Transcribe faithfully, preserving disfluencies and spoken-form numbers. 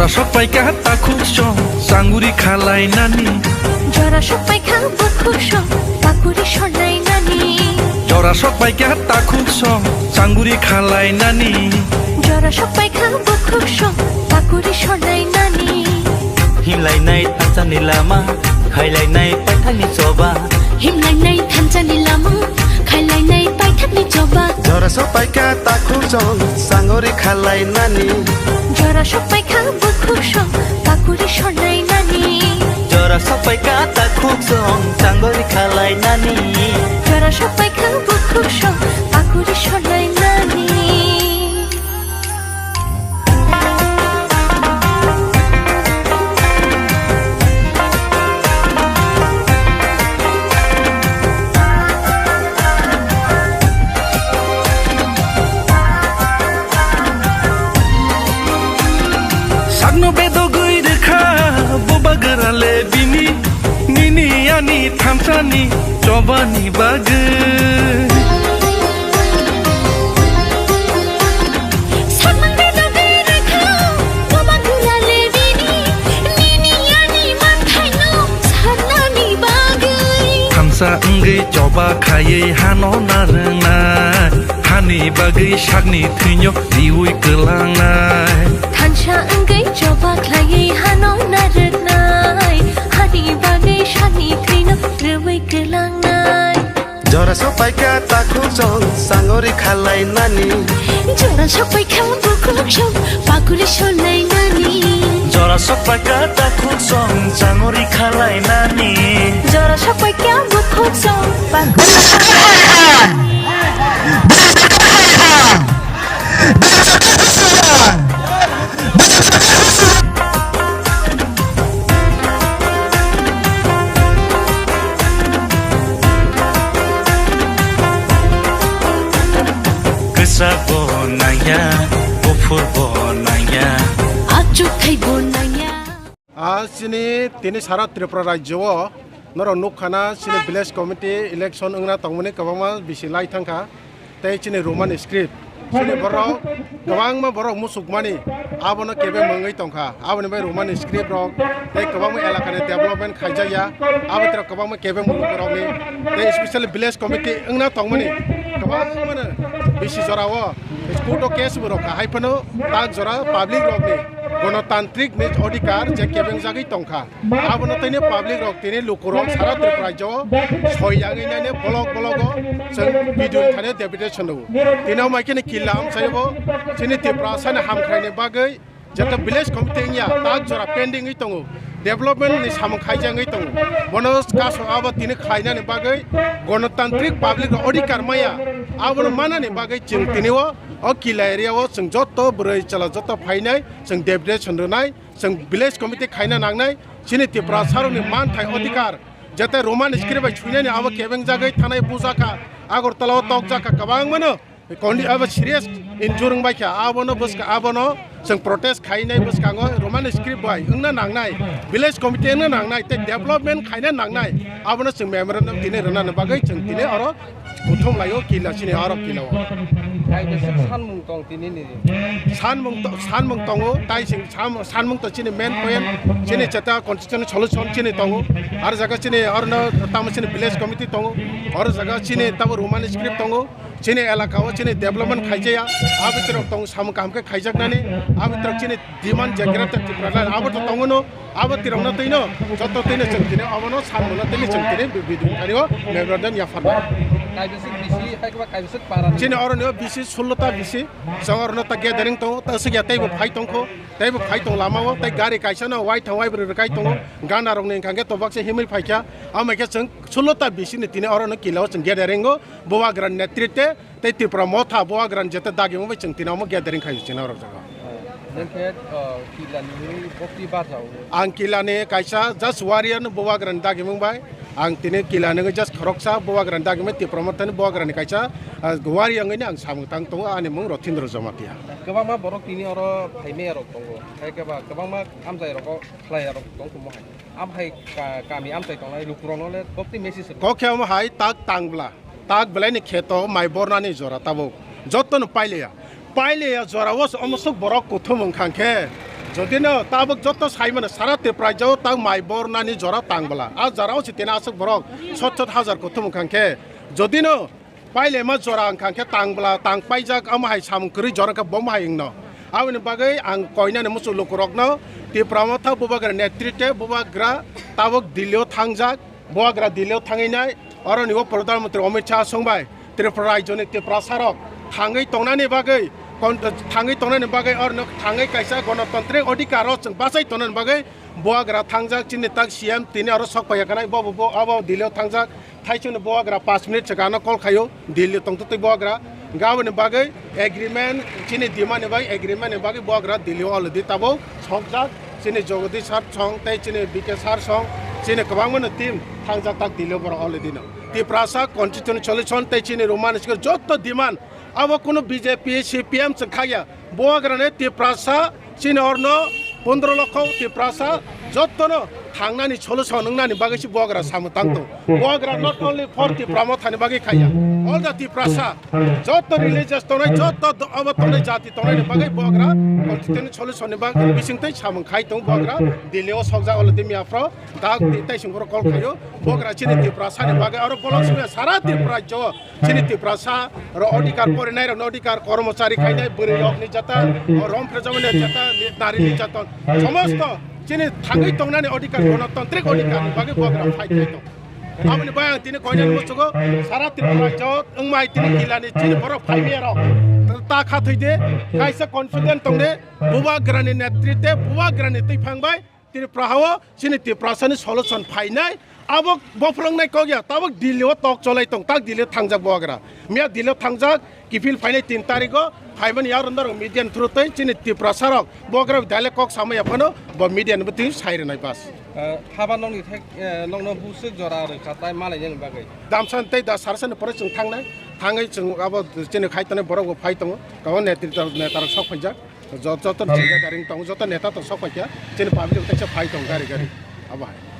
Sok paikha takhuk song, changuri khalai nani. Jora sok paikha bukhuk song, pakuri sonai nani. Jora sok paikha takhuk song, changuri khalai nani. Jora sok paikha bukhuk song, pakuri sonai nani. Himlainai thansa ni lama, khailainai paithak ni choba. Himlainai thansa ni lama, khailainai paithak ni choba. Jora sok paikha takhuk song, changuri khalai nani. Jora sok paikha bukhuk song, pakuri sonai nani. Jora sok paikha takhuk song, changuri khalai nani. Jora sok paikha bukhuk song, pakuri sonai nani. Sakno bedogwi rwkha bubagra le bini, nini ani thansani chobani bagwi. Sakno bedogwi rwkha bubagra le bini, nini ani manthaino sarnani bagwi. Thansa wngwi choba khaiwi hano narwngnai, hani bagwi sakni thwino riwi kwlangnai. Thansa wngwi choba khlaiwi hano narwknai, hani bagwi sakni thwino rwwi kwlangnai. Jora sok paikha takhuk song, changuri khalai nani. Jora sok paikha bukhuk song, pakuri sonai nani. Jora sok paikha takhuk song, changuri khalai nani. Jora sok paikha bukhuk song, pakuri. Kwchak bo nangya, buphur bo nangya. Achuk khai bo nangya. A chini tini sara Tripura rajyo o norok nukkhana chini village committee election wngna tongmani kwbangma bisi lai thangkha. Tei chini Roman script, chini borok kwbangma borok muchukmani abono kebeng mangwi tongkha. Aboni bai Roman script rok tei kwbangma elakani development khaijakya, abo tei kwbangma kebeng mulukrokni tei specially village committee wngna tongmani kwbangmano bisi jorao court o case bo rwkha, hai phano tak jora public rokni gonotantrik ni odhikar je kebengjagwi tongkha. Abono tini public rok, tini lukurok sara Tripura rajyo o soi yangwi nani bolok bologo chwng video thani deputation rwo. Tini o mai kheno killa amchai bo chini Tiprasani hamkhraini bagwi jeta village committee wngya tak jora pending wi tongo, development ni samung khaijagwi tongo. Bono kaso abo tini khlainani bagwi gonotantrik public rok odhikar maya, abono manani bagwi chwng tini o, o killa area o chwng joto bwrwi chwla joto phainai chwng deputation rwnai. Chwng village committee khaina nangnai, chini Tiprasarokni manthai odhikar, jete Roman script bai suinani abo kebengjagwi thanai bujakha, Agartala o tokjakha, kwbangmano kondi-, abo serious injure wngbaikha, abono bwska-, abono chwng protest khainai bwskango Roman script bai wngna nangnai, village committee wngna nangnai, tei development khaina nangnai, abono chwng memorandum tini rwnani bagwi chwng tini oro kuthum laio killa chini aro killa o. Kaisa sanmung tong tini ni. Sanmung to-, sanmung tongo, tai sing sam-, sanmung to chini main point, chini cheta constitutional solution chini tongo. Aro jaga chini orono tamo chini village committee tongo. Oro jaga chini tamo Roman script tongo. Chini elaka o chini development khaijaya. Abitrok tong samung kaham khe khaijaknani. Abitrok chini demand je Greater Tipraland abo to tongo no, abo tirokno twino, joto twino chwng tini abono sanmano tini chwng tini bi-, bidung thani o memorandum yapharnai. Kaibisik bisi, hai khe ba kaibisik para ni. Chini oro ni o bisi sullo ta bisi, chwng oro no ta gathering tongo, ta swkya teibo phai tongkho, teibo phai tong lama o, tei gari kaisa no wai thang wai bwrwi rwkai tongo, gana rok ni hwnkha khe to baksa himwi phaikha, amai khe chwng sullo ta bisi ni tini oro no kila o chwng gathering o, Bubagra ni netritwe, Tei Tripura Motha Bubagrani jete dagimung bai chwng tini omo gathering khai chini norok jaga. Nang khe, uh, kila ni bokti barjao. Ang kila ni kaisa just warrior no Bubagrani dagimung bai. Ang tini kila ni just khoroksa Bubagrani dagimung Tripura Mothani Bubagrani kaisa, uh, warrior wngwi ang samung tang tongo, ani mung Rothindra Jamatia. Kwbangma borok tini oro phaimaya rok tongo. Hai khe ba kwbangma amchai rok khlai rok tong tongmo hai. Am hai ka-, kami amchai tongnai lukurokno le bokti message rw. Kok khe omo hai tak tang bla. Tak belai ni kheto mai bornani jora tabuk. Joto no pailiya. Pailiya jora o omo sok borok kuthum wngkha khe. Jodi no tabuk joto sai mano sara Tripura rajyo o tang mai bornani jora tang bwla. A jora o si tini aswk borok sot sot hajar kuthum wngkha khe. Jodi no pailema jora wngkha khe tang bwla, tang paijak, omo hai samung kwrwi jora khe bo hai wngno. Aboni bagwi ang koinani muchung lukurokno Tipra Motha Bubagra netritwe Bubagra tabuk Delhi o thangjak. Bubagra Delhi o thangwi nai, oroni o Pradhan Mantri Amit Shah songbai Tripura rajyoni Tiprasa rok thangwi tongnani bagwi, kon-, thangwi tongnani bagwi orno thangwi kaisa gonotontrik odhikar o chwng bachai tongnani bagwi Bubagra thangjak. Chini tak C M tini oro sok phaiya kanai, bo, bo, bo, abo Delhi o thangjak. Thaisungni Bubagra paanch minute swkang ano call khaio, Delhi tongtwtwi Bubagra. Gaboni bagwi agreement, chini demand ni bagwi agreement ni bagwi Bubagra Delhi o already tabuk sokjak. Chini Jagadish sir song tei chini B K sir song, chini kwbangma no team thangjak tak Delhi o borok already no. Tiprasa constitution solution tei chini Roman script joto demand abo kuno B J P, C P M chwng khaya. Bubagra ni Tiprasa chini orno pondro lokho Tiprasa jotono thangnani solution wngnani bagwi se Bubagra samung tang tong. Bubagra not only for Tipra Mothani bagwi khaya, all the Tiprasa joto religious tongnai, joto do-, abo tongnai jati tongnai ni bagwi Bubagra constitution solution ni bagwi bising tei samung khai tong. Bubagra Delhi o sokjak already miya phro dak tei singkoro call khaio. Bubagra chini Tiprasa ni bagwi aro bolong simi sara Tripura rajyo chini Tiprasa ro odhikar porinai rokno odhikar, kormochari khainai bwrwi rokni jata, rom phejamani jata, nari ni jata, somosto chini thangwi tongnani odhikar, gonotontrik odhikar ni bagwi Bubagra fight khai tong. Aboni bai ang tini koinani muchungo sara Tripura rajyo wngmai tini kilani chini borok phaimiyarok ta kha thwide, kaisa confident tongde, Bubagrani netritwe, Bubagrani twiphang bai Tripura hao chini Tiprasani solution phainai. Abo bophrongnai kok ya, tabuk Delhi o tok cholai tong, tak Delhi o thangjak Bubagra. Miya Delhi o thangjak, kiphil phainai tin tarikh o, phaimani yaron norok media ni through tei chini Tiprasa rok Bubagra daile kok samaya phano bo media ni bwtwi sai rwnai bas. Eh, haba nokni thek, eh, nokno buswk jora rwkha tai malainani bagwi. Damsan tei da sarasani pore chwng thangnai, thangwi chwng abo chini khai tongnai borok bo phai tongo, kwbangma netri, netarok sok phaijak. Jot-, joto ni chingya gari wng tongo, joto neta tong sok paikha, chini public kaisa phai tong gari gari. Abo hai.